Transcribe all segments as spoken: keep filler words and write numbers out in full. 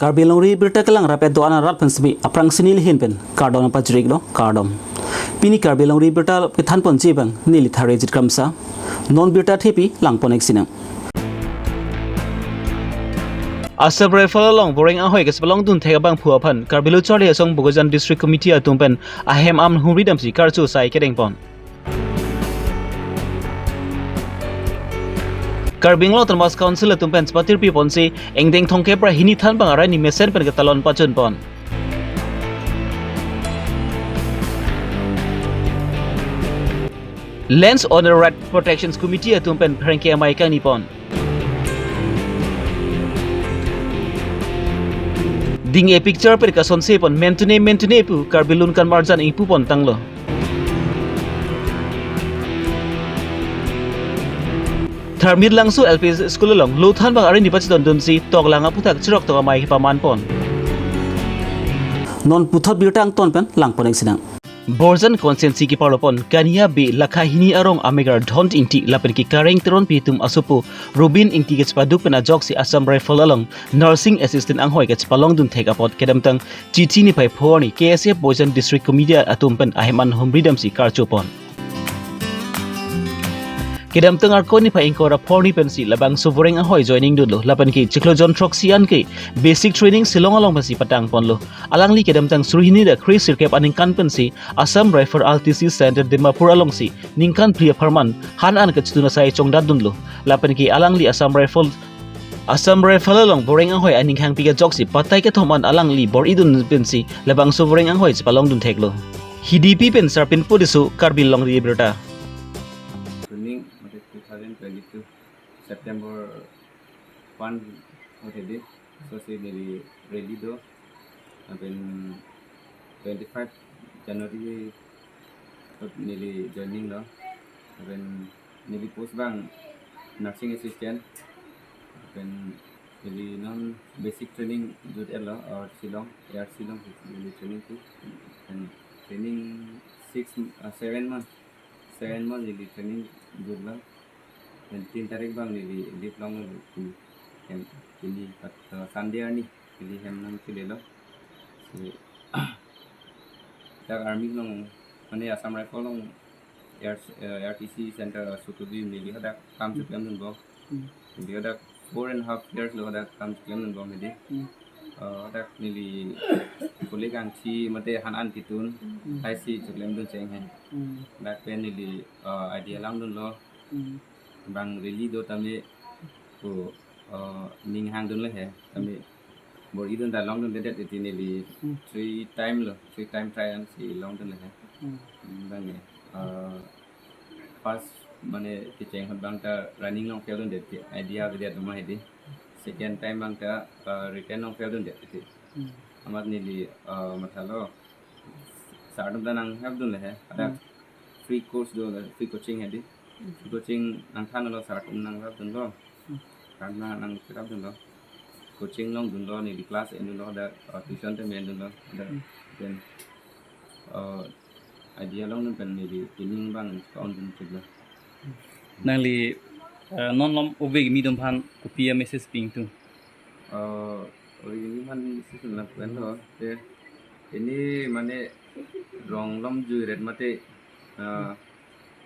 Karbi Longri Birta kelang rapet do-an arat pen simi aphrangsi neli ahin pen kardom pajir-iklo, kardom. Pini Karbi Longri Birta kethan ponji abang neli Tharejit Kramsa. Non birta thepi lang pon-ik sinang. Assam Rifle along Boreng ahoi kachepalongdun thek abangphu aphan Karbi Lo Charli Asong Bokajan District Committee atum pen ahem an humri damsi karcho asai kedeng pon. Karbi Anglong Autonomous Council atum pen chepatirpi ponsi ingdeng thomkep ra hini thanbang arni mesen pen ketalon pachun pon. Lands Owner Right Protection Committee atum pen pherangke amei kangni pon. Ding-e picture pen kasonse pon mentune mentune pu Karbi Lun Kanmarjan ingpu pon tanglo. Tharmirlangso L P School along lo thanbang arni pachedondunsi toklang aputhak chirok tok amei kepaman pon. Non puthot birta angton pen lang pon-ik sinang. Borjan constituency keparlo pon Kania Bey lakha hini arong amegar Dhon Ingti lapen ke Kareng Teronpi atum asopo Robin Ingti kachepaduk pen ajoksi Assam Rifle along Nursing Assistant anghoi kachepalongdun thek apot kedamtang Chithi niphai pho arni K S F Bokajan District Committee atum pen ahem an humri damsi karcho pon. Kedamtang Arkoi niphai ingkoi ra pho arni pensi labangso Boreng ahoi joining dunlo lapen ke chiklo jon throksi an ke basic training Shillong along pensi patang ponlo. Alangli kedamtang suri hini ra kre sirkep aningkan pensi Assam Rifle R T C Center Dimapur alongsi ningkan phli apharman han an kachetun asai chongdat dunlo. Lapen ke alangli Assam Rifle Assam Rifle along Boreng ahoi aning hangpi ajoksi patai kethom an alangli bor-idun pensi labangso Boreng ahoi chepalongdun theklo. Hidipi pen Sarpin Puriso, Karbi Longri Birta. Training mate two thousand twenty-two September one hote di, so si neli rally do, lapen twenty-five January tot neli joining lo, lapen neli post abang nursing assistant, lapen neli non basic training jut-etlo, or Shillong, air Shillong neli training tu, and training six, uh, seven months, seven months neli training jutlo. Then tin tarik abang neli leave longlo, pini, em, pini pat, uh, Sunday arni neli hem nangchelelo. Si, dak army along, mane Assam Rifle along, air, uh, R T C Center sutubi neli hadak kam cheklemdunbom. Hmm. Neli hadak four and a half years lo hadak kam cheklemdunbom hedi. Hmm. Uh, hadak neli kulik angchi mate han an ketun, Hmm. hai si cheklemdun cheng he. Hmm. Dak pen neli, uh, idea langdunlo. Hmm. Bang rally do tame ko, uh, ning hangdunlo he. Tame bor-idun ta longdundedet, iti neli Hmm. three time lo, three time try an si longdunlo he. Hmm. Hmm, bang e, uh, first mane kecheng ahut bang ta running along fail dundet, idea avedet ma hedi. Second time bang ta, uh, written along fail dundet iti. Hmm. Amat neli, uh, mathalo, sir atum ta nanghelp dunlo he. Ada Hmm. free course do, free coaching hedi. Hmm. Free coaching nangthanlo, sir atum nanghelp dunlo. Hmm. Sir atum nang, nanghelp dunlo. Coaching longdunlo, neli class endunlo, ada, uh, tuition ta endunlo, ada, Hmm. then, uh, idea longdun pen neli training abang on dun chiklo. Nangli, uh, non malom ove kimi atum aphan kopi a-message pi ingtung? Uh, ove kimi aphan message lapu-an lo, te pini mane rong malom jui ret mate, uh,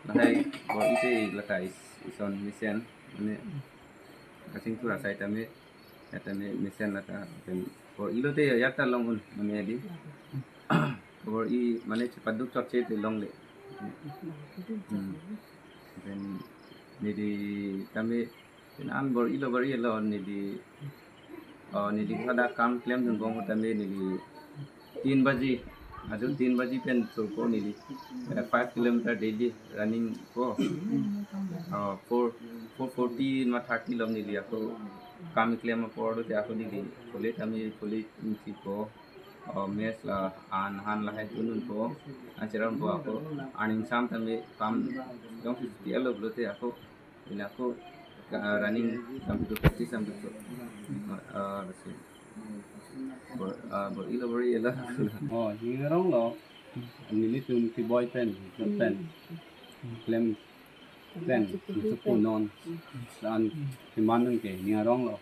lahai bor-i te lata is, ison mesen, mane kachingthur asai tame, ya tame mesen lata, then bor-i lote ya ta long un, mane di. Bor-i mane chepaduk chotche te longle. Hmm. Then neli tame, then an bor-ilo, bor-ilo neli, oh, neli hadak kam klemdunbom tame neli tin baji, ajo tin baji pen surpo neli, eh, five kilometer daily running po. Oh, four, four forty ma thirty malom neli ako kam klem apor lote ako neli khole tame khole ingsi po. Oh, mess la an han lahai tununpo, an cherappo ako, an ingsam tame kam jongsi alo pulote ako, neli ako, uh, running sampai tu practice sampai tu. Uh, si. Bor-, uh, bor-ilo, bor-ilo. Oh, ning aronglo. Nelitum keboi pen, pen. Klem pen, suku non. Dan kemanun ke, ning aronglo.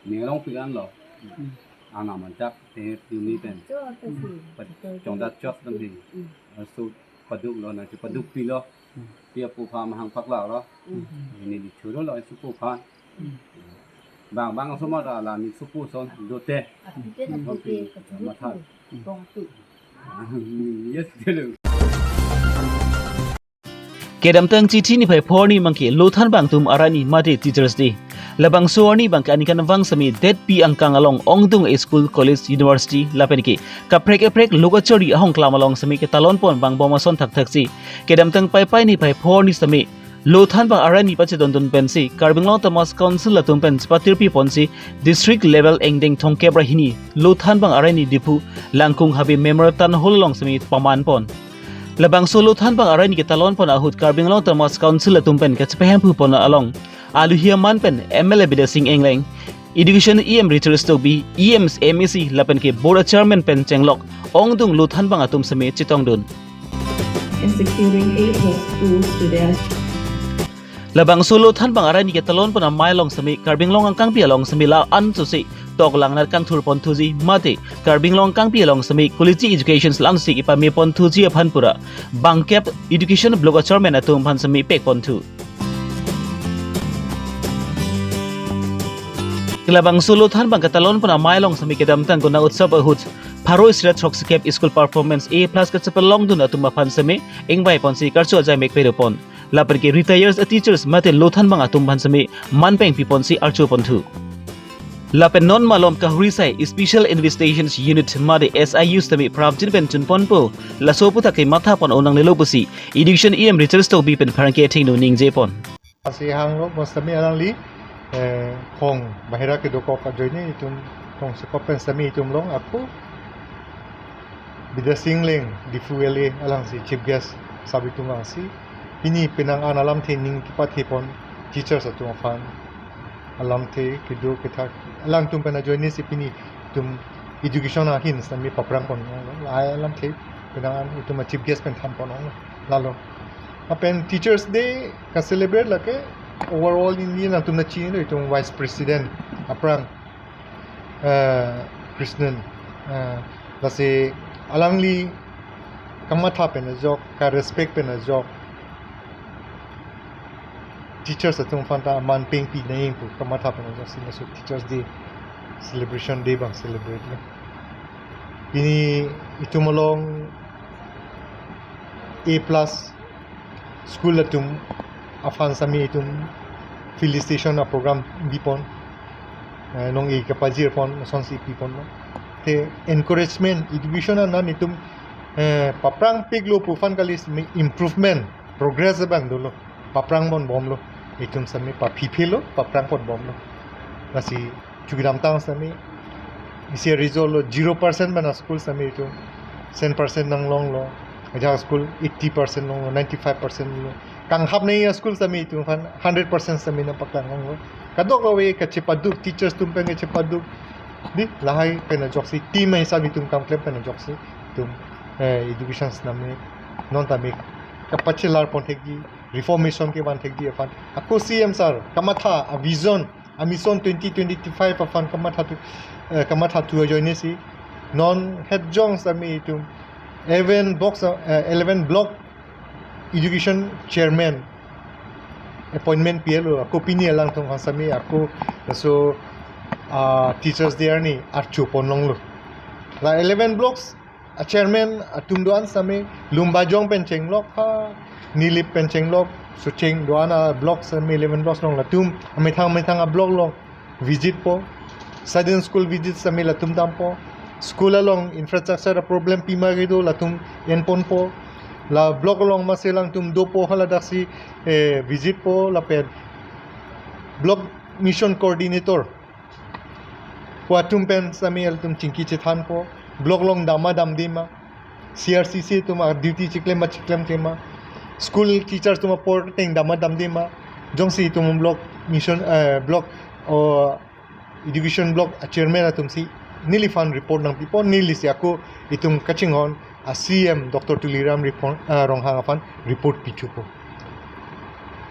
Ning arong pi-an lo. Hmm. Ana manchak te tuni pen. Chot ta si. Pa-, chongdat chot dam hi. Hmm. Aso paduk lo na, paduk pi lo. Hmm. Pi apo pha mahang pakla lo. Hmm. Neli choro lo aso po pha. Hmm. Bang bang aso ma la ni supu son dote. Ati pen ati pen, hmm, kachoro matha. Hmm. Bong tu. Yes, hello. Kedamtang Chiti niphai pho arni abangke Lothanbang atum arni mate Teachers' Day. Labangso arni abangke aningkan vang sitame detpi angkang along ongdung school, college, university lapen ke kaprek kaprek lokachari ahongklam along sitame ketalon pon vangbom ason thakthaksi. Kedamtang Paipai niphai pho arni sitame Lothanbang arni pachedondun pensi Karbi Anglong Autonomous Council atum pen chepatirpi ponsi district level angdeng thomkep ra hini Lothanbang arni Diphu Langkung Habe Memorial Town Hall along sitame paman pon. Labangso Lothanbang arni ketalon pon ahut Karbi Anglong Autonomous Council atum pen kachepahemphu pon along aluhi aman pen M L A Bidya Sing Engleng, Education E M Richard Tokbi, E M, M A C lapen ke Board Chairman pen chenglok ongdung Lothanbang atum sitame chetongdun. In securing A plus schools to their Labangso Lothanbang arni ketalon pon amei along sitame Karbi Anglong angkangpi along sitame la-an sose toklang nat kangthur pon thuji mate Karbi Anglong angkangpi along sitame quality education la-an sose kepame pon thuji aphan pura bangkep education block a-chairman atum aphan sitame pek pon thu. Labangso Lothanbang ketalon pon amei along sitame kedamtang Gonang Utsav ahut pharo isi ra throksikep school performance A plus kachepalongdun atum aphan sitame ingvai ponsi karcho ajai mek pedo pon. Lapen ke retired teachers mate Lothanbang atum aphan sitame man pengpi ponsi archo pon thu. Lapen non malom kahuri sai Special Investigations Unit mate S I U sitame prapjin pen chun ponpo, laso aphuthak ke matha pon unang nelo pusi Education E M Richard Tokbi pen pherangke athengno ningje pon. Asi hanglo, bos sitame alangli, eh, khong bahira kedokok ajoine itum khong sekop pen sitame itum along ako Bidya Sing Engleng, Diphu L A alangsi chief guest sab itum vangsi pini penang an alamthe ning kepathe pon teachers atum aphan alamthe kedo kethak alangtum pen ajoine si pini itum education ahin sitame paphrang pon la alamthe penang an itum a-chief guest pen than pon lalo. Lapen Teachers' Day ka-celebrate lake overall India nangtum nangchinilo itum Vice President aphrang, eh, Krishnan, eh, lasi alangli kamatha pen ajok, ka-respect pen ajok, teachers atum aphanta man pengpi nangji pu kamatha pen ajoksi laso Teachers' Day celebration day abang celebrate lo. Pini itum along A plus school atum aphan sitame itum felicitation a-program bipon, eh, nong-e kapajir pon, asonsi pipon lo. Te encouragement, education anan itum, eh, paphrang piklo pu aphan kali sitame improvement, progress abang dolo. Paphrang pon bomlo. Itum sitame paphiphelo, paphrang pon bomlo. Lasi chukidamtang sitame isi a-result lo zero percent pen a-school sitame itum cent percent nanglonglo. Ajahak school eighty percent longlo, ninety-five percent longlo. Kanghap nangji a-school sitame itum aphan hundred percent sitame nangpaklang longlo. Kadokave kachepaduk, teachers atum pen kachepaduk. Di lahai pen ajoksi, team ahisap itum kam klem pen ajoksi itum, eh, education sitame non tame kapachelar pon thekji, reformation kevan thekji aphan. Ako C M sir kamatha a-vision, a-mission twenty twenty-five aphan kamatha thu, eh, kamatha thu ajoine si non hetjong sitame itum eleven blocks, eh, eleven block education chairman appointment pilo, ako pini alangtum aphan sitame ako laso, ah, Teachers' Day arni archo pon longlo. La eleven blocks a-chairman atum do-an sitame Lumbajong pen chenglok ha, Nilip pen chenglok, Socheng do-an a-block sitame eleven blocks along latum amethang amethang a-block along visit po. Sudden school visit sitame latum dampo. School along infrastructure a-problem pima kedo latum en ponpo. La block along masi alangtum dopo, haladaksi, eh, visit po lapen block mission coordinator pu atum pen sitame ilitum chingki chethanpo, block along dam ma damde ma, C R C C atum a-duty chiklem ma chiklem klem ma, school teachers atum apor ateng dam ma damde ma, jongsi itum block mission, eh, block, o, education block a-chairman atum si neliphan report nangpipo, neli si ako itum kachinghon a-C M Doctor Tuliram Riphon-, ah, Ronghang aphan report pithupo.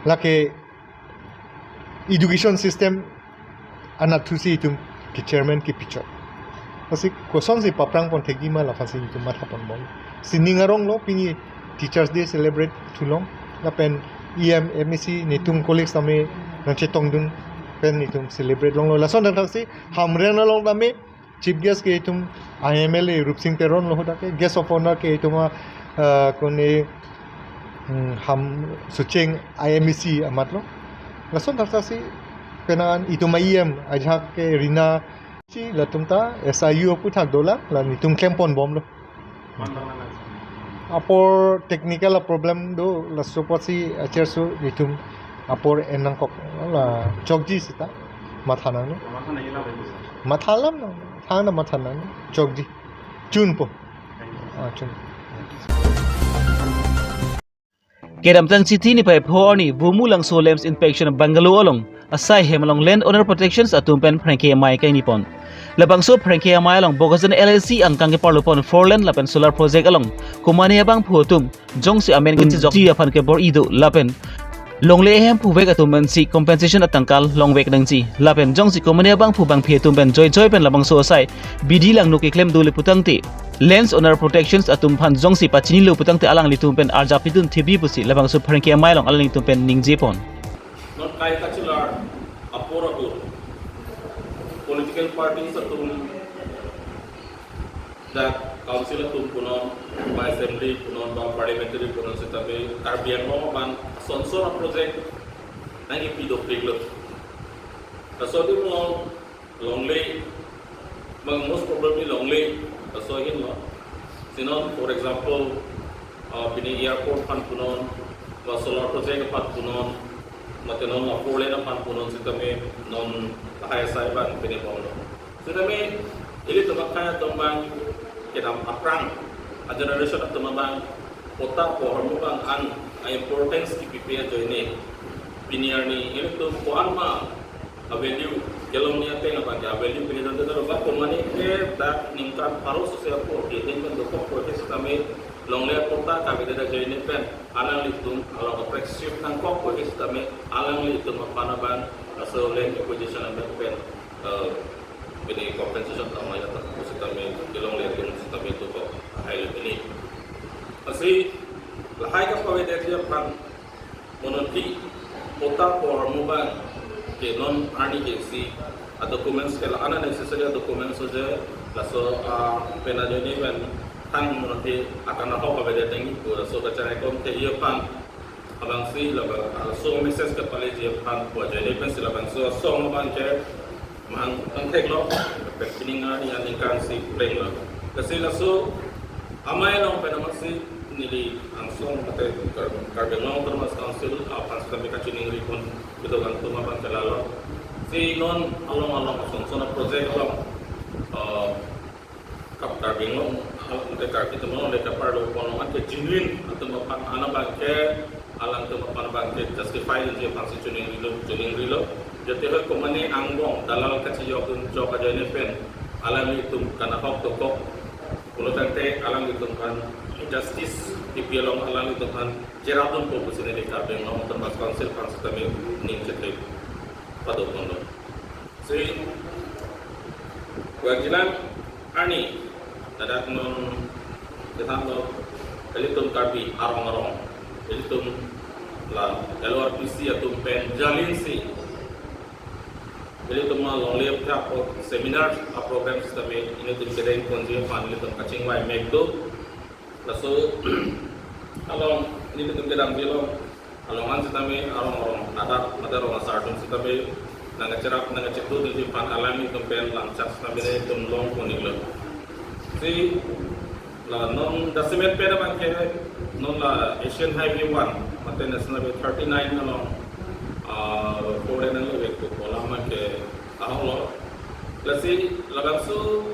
Lake education system Anat thusi itum ke chairman kepichot. Lasi kosonsi paprang pon thekji ma laphansi itum matha pon bom. Sining arong lo pini Teachers Day celebrate thulong. Lapen E M, M A C netum colleagues tame nangchetongdun pen itum celebrate longlo. Lason thakthak si Hamren along tame chief guest ke itum I M L A Rupsing Teron lo, hadak ke guest of honor ke itum a, uh, kone, hmm, Ham Socheng I M A C amat lo. Lason thakthak si penang an itum a E M ajahak ke Rina si latum ta S I U aphuthak dolang, la netum klem pon bom lo. Apor technical a problem do, laso apotsi acherso netum apor en nangkok, la chokji seta matha nangne. Matha alam nang, thang na matha nangne, chokji. Chunpo. Ah, chun. Kedamtang Chiti niphai pho arni Bumulangso LAMPS inspection bungalow along asai hem along land owner protections atum pen phrengke amei kangni pon. Labangso phrengke amei along Bokajan L A C angkang keparlo pon four lane lapen solar project along komane abangphu atum jongsi amen kechejokji aphan kebor-i do lapen longle ahemphu vek atum pensi compensation atangka longvek nangji. Lapen jongsi komane abangphu bangphi atum pen joijoi pen labangso asai bidi langno keklem dole putangte land owner protections atum aphan jongsi pachinilo putangte alanglitum pen arjap pidun thipji pusi labangso phrengke amei along alanglitum pen ningje pon. Non kai kachelar apor apor political parties atum, dak council atum punon, ba assembly punon, ba parliamentary punon setame Karbi Anglong abang sonson a project nangkepi dopik lo. Laso adim along longle, bang most probably longle, laso ahin lo. Sinon, for example, uh, pini airport aphan punon, ba solar project aphan punon, mate non a four lane aphan punon setame non lahai asai abang pini bomlo. Setame ilitum akhei atum abang kedam aphrang a generation atum abang patta po ahormu abang an a importance kipipe ajoine pini arni ilitum ko-an ma a value kelongji ateng abang ke a value pini don tero ba komane ke dak ningkan pharo sose apor ke den pen dokok ko ke setame longle patta kavedet ajoine pen alanglitum along a prek shift nangkok ko ke setame alanglitum aphan abang laso land acquisition amendment pen, eh, pini compensation tanglo ya ta setame kelongle atum setame dokok lahai lo pini. Lasi lahai kapavedetji aphan monoti patta po ahormu abang ke non arni ke isi a documents ke la unnecessary a documents ajoine laso, ah, pen ajoine pen thang monoti akan ahok avedet nangji pu laso kacharaikom ke aphan abangsi labang, ah, laso message kepaleji aphan pu ajoine pensi labangso asong abang ke mang tangthek lo, pen pini arni aningkan si pleng lo. Lasi laso amei along pen amatsi neli angsong mate Kar-, Karbi Anglong Autonomous Council aphan setame kachiningri pon kedo atum abang ke lalo. Si non along along sonson a project along, eh, Kap Karbi Anglong, hal mate Karbi atum along le kaparlo pon along ke genuine atum aphan an abang ke alangtum aphan abang ke justify nangji aphansi chiningrilo, chiningrilo. Jate hoi komane angbong dalal kachejokdun jok ajoine pen alanglitum kanahok dokok pulo tangte alanglitum aphan justice kipi along alanglitum aphan jeradunpo pusi neli Karbi Anglong Autonomous Council aphan setame ning chethe pado ponlo. Si, wajilan arni, ladak non, kethan lo, ilitum Karbi arong arong, ilitum la L O R P C atum pen jalinsi, ilitum ma longle aphuthak seminar a program setame, ilitum kedeng ponji aphan ilitum kachingvai mek do. Laso along nelitum kedamji along along an setame arong arong adak mate rong asar atum setame nangkacherap nangkachetudunji aphan alanglitum pen lamchak setame nelitum long pon-iklo. Si la non jasemet pen abang ke non la Asian Highway one mate National Highway thirty-nine along, ah, four lane nanglo vek pu pu alam abang ke ahok lo. Lasi labangso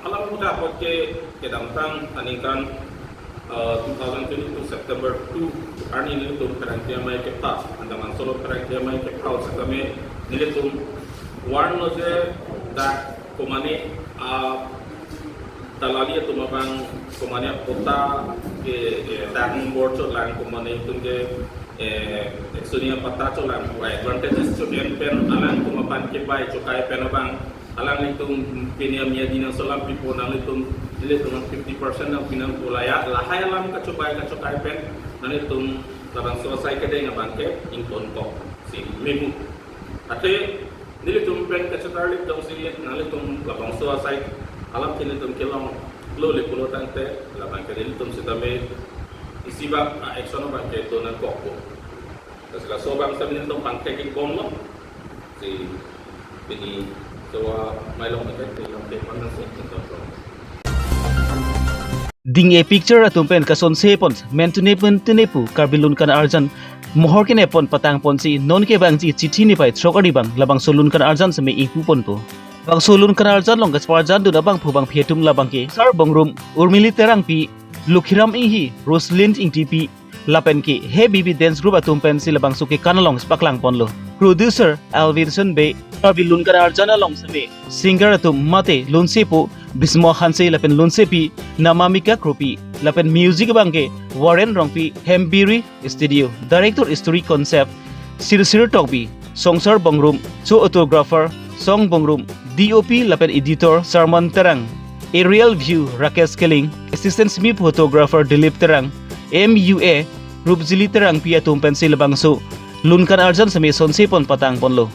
alam ahut apot ke kedamtang aningkan, eh, two thousand twenty-two September two arni nelitum pherangke amei kepha, Andaman solo pherangke amei kepha setame nelitum warn lo je dak komane, ah, dalali atum abang komane patta ke, ke dak board chot lang komane atum ke eh, Estonia patta cholang, advantages cho-en pen alangtum aphan kebai chokai pen abang, alanglitum pini amia dinang solam pipo, nanglitum, nelitum fifty percent nangpi nangpo, lahai alam kachobai kachokai pen nanglitum labangso asai kedeng abang ke ingtonkok si memu. Athe nelitum pen kachetarlip jongsi nanglitum labangso asai alam nelitum kelonglo le pulo tangte, labang ke nelitum sitame isi bak a-action abang ke donangkokpo. Lasi laso abang sitame nelitum pangthek-ik bomlo. Si pini so amei along ke nelitum ke pangthek nelitum. Ding-e picture atum pen kasonse pon, mentune pen tune pu Karbi Lunkan Arjan mohor kene pon patang ponsi non kevangji chithi niphai throk arni abang labangso Lunkan Arjan seme ingpu ponpo. Bangso Lunkan Arjan along kacheparjandun abangphu bangphi atum labang ke Sar Bongrum, Urmili Terangpi, Lukhiram Inghi, Roslyn Ingtipi, lapen ke Hey Baby Dance Group atum pensi labangso kekan along chepaklang ponlo. Producer Alvinson Bey, Karbi Lunkan Arjan along seme singer atum mate lunsepo Bismo Hanse lapen lunsepi Namamika Kropi, lapen music abang ke Warren Rongpi, Hembiri Studio, director story concept Sirsir Tokbi, Songsar Bongrum, cinematographer Song Bongrum, D O P lapen editor Sarman Terang, aerial view Rakesh Keling, assistant semi photographer Dilip Terang, M U A Rupjili Terangpi atum pensi labangso Lunkan Arjan seme sonse pon patang ponlo.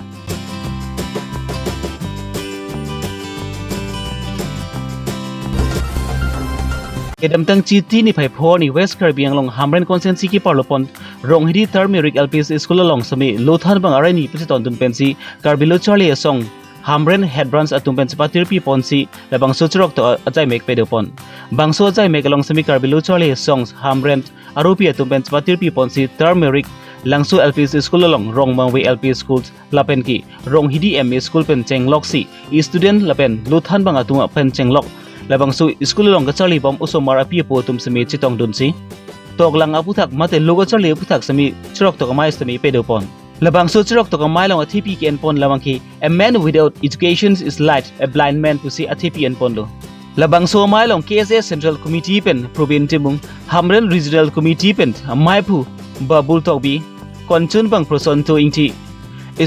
Kedamtang Chiti niphai pho arni West Karbi Anglong Hamren constituency keparlo pon Ronghidi Turmeric L P School along seme lothan bang arani pachetondun pensi Karbi Lo Charli Asong Hamren Head Branch atum pen chepatirpi ponsi labangso chirok to achaimek pado pon. Bangso achaimek along seme Karbi Lo Charli Asong Hamren aropi atum pen chepatirpi ponsi Turmeric Langso L P School along Rongmangve L P School lapen ke Ronghidi M E School pen chengloksi student lapen lothan bang atum pen chenglok labangso school along kacharli bom osomar api apo atum seme chetongdunsi toklang aputhak mate lo kacharli aputhak seme chirok to amei seme pado pon. Labangso chirok to amei along athepi ke-en pon labang ke A Man Without Education is Like a Blind Man pusi athepi en ponlo. Labangso amei along K S A Central Committee pen Probin Timung, Hamren Regional Committee pen ameiphu Babul Tokbi, konchun bang Prosonto Ingti,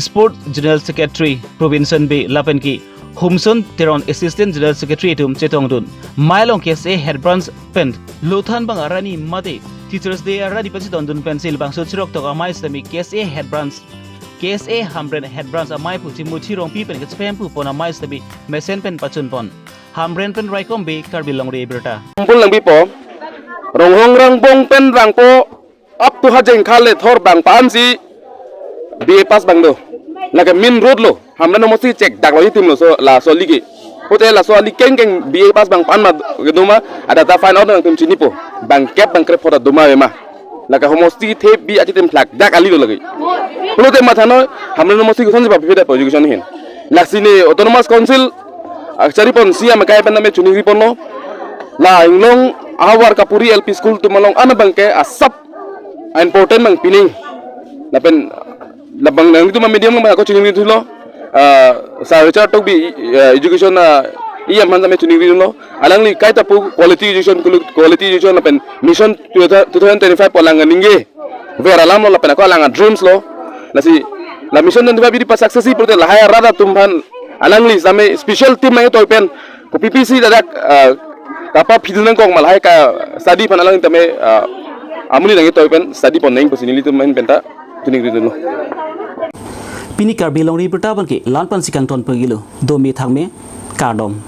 Sport General Secretary Robinson Bey lapen ke Humson Teron Assistant General Secretary atum chetongdun. Amei along K S A Head Branch pen lothan bang arani mate Teachers Day arani pachetondun pensi labangso chirok to amei seme K S A Head Branch, K S A Hamren Head Branch ameiphu Timothy Rongpi pen kachepemphu pon amei seme mesen pen pachun pon. Hamren pen Raikom Bey, Karbi Longri Abirta. Kumpul nangbipo, Ronghong Rangbong pen Rangpo up to Hajeng Khale Thor bang pa-ansi B A pass bang do. Lake main road lo, Hamren homosti chekdaklo itim lo so laso ali ke. Hote laso ali kengkeng B A pass bang pa-an ma kedoma, adata find out nangtum chinipo. Bang kep bang krep hoda doma ave ma. Lake homosti thep bi achitim thlak dak ali lo lake. Pulote mathano Hamren homosti kosonsi papipedet po education ahin. Lasi ne Autonomous Council, ah, charipon C M akai pen name chuning riponlo. La inglong ahavar kapuri L P school atum along ana bang ke asap important bang pining. Lapen labang nangtum a-medium bang ako chuning rithulo. Ah, Sir Richard Tokbi, ah, education, ah, E M aphan tame chuning rithulo. Alangli kaita pu quality education, quality education lapen mission two thousand twenty-five pu alang aningve ver alam lo lapen ako alang a-dreams lo. Lasi la mission twenty-five bidi pa-success pulote lahai arat atum aphan alangli tame special team nangtoi pen kopi pisi dadak, ah, kapaphidun nangkok ma lahai ka study aphan alangli tame, ah, amonit nangtoi pen study pon nang pusi nelitum ahin penta chuning rithulo. Pini Karbi Longri Abirta abang ke la-an pensi kangton pagilo, dome thakme, kardom.